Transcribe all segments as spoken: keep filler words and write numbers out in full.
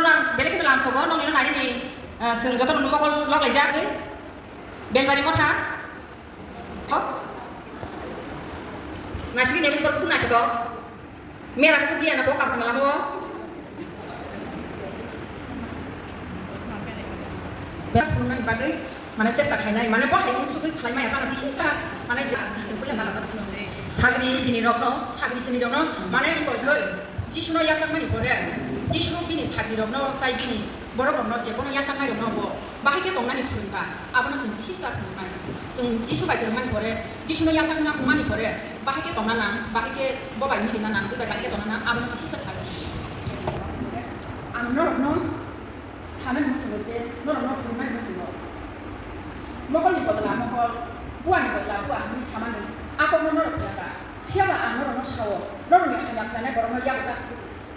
Ang belai kheno lamsogo, nokni no nai ni, ah, chwng joto no mokol lok lai jak, Belbari motha. Oh. Naisingni lebwi borok swng naithotok. Mera khe tubuya na bo kaham lama o. Phunuknani bagwi mane chesta khainai, mane bo hai unsugwi khlai maya phano bisingsa mane ja bising puila nana. Sagri chini rokno, sagri chini rokno mane koitoi Jisuno yachakmani pore, Jisu bini sagri rokno tai bini borok rokno je bono yachaknai rokno bo bahai khe tongnani phwrwngkha, abono chwng bisingsa phunuknai. Chwng Jisu bai kwrwngmani pore, Jisuno yachakna wngmani pore, bahai khe tongna nang, bahai khe bo bai milina nang, tei bai bahai khe tongna nang, abono bisingsa sago. Ang norokno sanani muchungo tei norokno phunuknani muchungo. Mokolni bodol a mokol, buani bodol a bua hwnwi samani a kokno norok phiya kha. Phiya ba ang norokno sao, norokni hamya khlainai borokno yago ta sidi.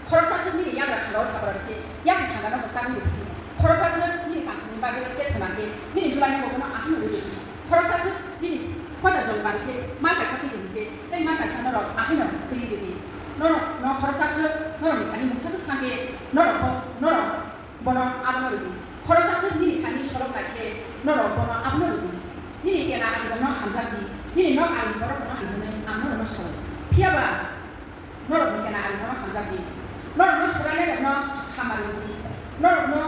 Khoroksa swk nini yagra khagao thabra rwkhe, yasi thangano bo chakni rwkhe. Khoroksa swk nini kansini bagwi khe swnam khe, nini dulaino bo bono ahano rwi rwkhe. Khoroksa swk nini khoja jol bari khe, mal kaisa twi rwkhe, tei mal kaisa norok ahano twi rwkhe. Norok no khoroksa swk norokni thani mungsa swk sangkhe, norok bo, norok bono abono rwdi. Khoroksa swk nini thani sorok nai khe, norok bono abono rwdi. Nini kena alirokno hamjak di, nini nok alini borokno hamjak di hwnwi ang norokno sao. Phiya ba, norokni kena alirokno hamjak di. Norokno swrainairokno hamari di. Norokno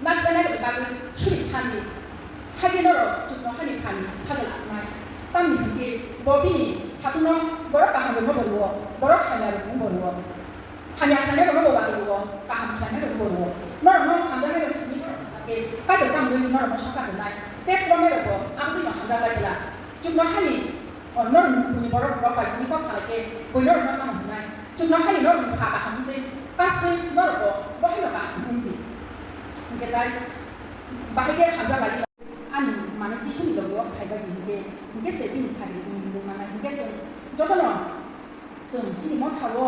nasinainairokni bagwi suri san di. Hakhe norok chuknohani phan sajla wngnai. Tamni hwn khe bo bini satung'-no borok kaham rwngma bo rwo, borok hamya rwngma bo rwo. Hamya khlainai rokno bo watwi rwo, kaham khlainai rokno bo rwo. Norokno hamjaknai rokni simi khe Kaitor tamo wngwi norokno sokat rwnai. Tax romnai rokbo abotwino hamjak lai bwla. Chuknohani, o, norokni buini borok rok bai simi kok salai khe bui norokno tamo hwnai. Chuknohani norokni pha kaham wngtwi kasui norokbo bo haino kaham wngdi. Hwnkhe tai bahai khe hamjak lai. Ani mane Jisuni logi o phaibai di hwnkhe, hwnkhe se bini sagri wngwi manai. Hwnkhe chwng jotono Chwng chini motha-o,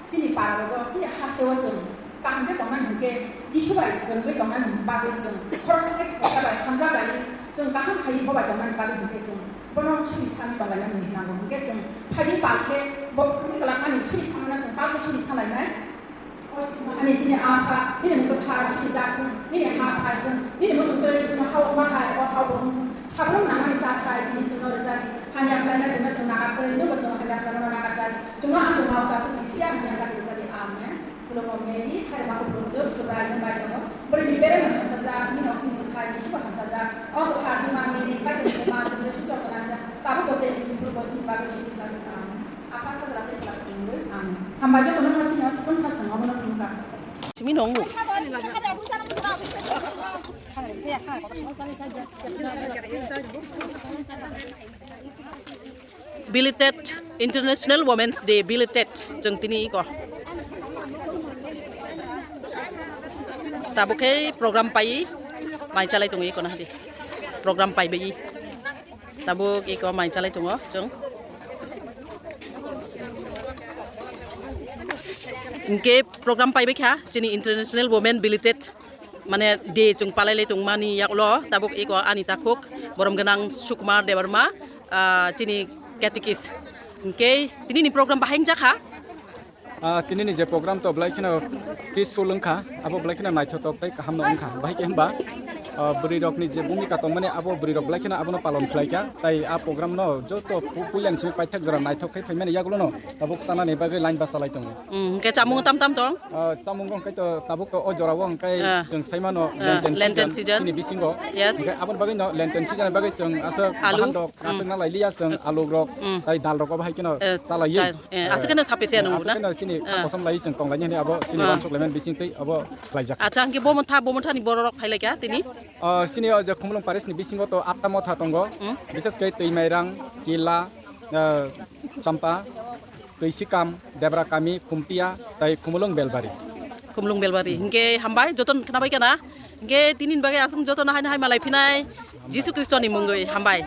chini para-o, chini haste-o chwng kaham khe tongnani hwnkhe, Jisu bai kwrwngwi tongnani bagwi chwng khoroksa khe khoroksa bai hamjak lai, chwng kaham khaiwi bo bai tongnani bagwi hwnkhe chwng bono suri sanwi tonglainani nango. Hwnkhe chwng phaidi pal khe bo kwlangmani suri sanmano chwng pal khe suri salainai. Ani chini Apha, nini mung kwthar suri jak thung, nini ha phai thung, nini muchung twi chukno ha-o ma hai, o ha-o bo wng thung. Sabrung nangmani cha khai, tini chwngno rwjak di. Hamya khlainai buino chwng nakartwi, nwngbo chwng hamya khlaimano nakarjak di. Chwngno ang tongmao ta tubui phiya hwnwi ang kati rwjak di. Amen. Khulumgo Mary, khairokma kupulung jwk, Subrai nwng bai tongo. Bwrwini bereng no hamchajak, nini oksini bwthai Jisu bo hamchajak. O kwthar chwngma Mary, Kaitorni buma, chwngno sujok gwnangjak. Tabukbo tei chwngni phuru bo chini bagwi suri sa di. Amen. Apha Sajla tei Pwla Kwthwini mungwi. Amen. Hambai jotono no chini o chikon sasong obono phunukha. Simi nongo. Belated International Women's Day, belated chwng tini iko. Tabuk khe program pai mai chalai tongo iko nahadi. Program pai bai. Tabuk iko mai chalai tongo chwng. Hwnkhe program pai bai kha chini International Women Belated mane day chwng palai lai tongmani yagulo tabuk iko ani takhuk borom gwnang Sukumar Debbarma, ah, chini catechist. Hwnkhe tini ni program bahai wngjakha. Ah, tini ni je program to belai kheno peaceful wngkha, abo belai kheno naithotok tei kaham no wngkha. Bahai khe hwnba, ah, bwrwi rok ni je bhumika tongmani abo bwrwi rok belai kheno abono palon khlaikha. Tai a program no joto pu-, puila ni simi paithak jora naithok khe phaimani yagulo no tabuk chanani bagwi line bachalai tongo. Mm, hwnkhe chamung tam tam tong? Ah, chamung hwnkhe to tabuk to o jora o hwnkhe ah, chwng saimano ah, Lenten Lenten season, season. Chini bisingo. Yes. Hwnkhe aboni bagwi no Lenten season ni bagwi chwng aswk alu. Bahan rok, mm, aswk na lai liya chwng alu rok, mm, tai dal rok obo hai kheno eh, chalai. Chai. Eh, aswk kheno sapese eh, ano aswk na? Kheno chini ah, kosom lai chwng tong lai ni abo chini ah, wansuk lai mani bising twi abo khlaijak. Acha, hwnkhe bo motha, bo motha ni borok rok phai lai kha tini? Ah, chini o je Khumulwng parish ni bisingo to atta motha tongo. Hmm. Bises khe Twimairang, Kila, ah, Champa, Twisikam, Debra Kami, Khumpia, tai Khumulwng Belbari. Khumulwng Belbari. Hwnkhe hambai, jotono khna bai kha na? Hwnkhe tini ni bagwi aswk jotono haino hai malai phinai Jisu Khristo ni mungwi hambai.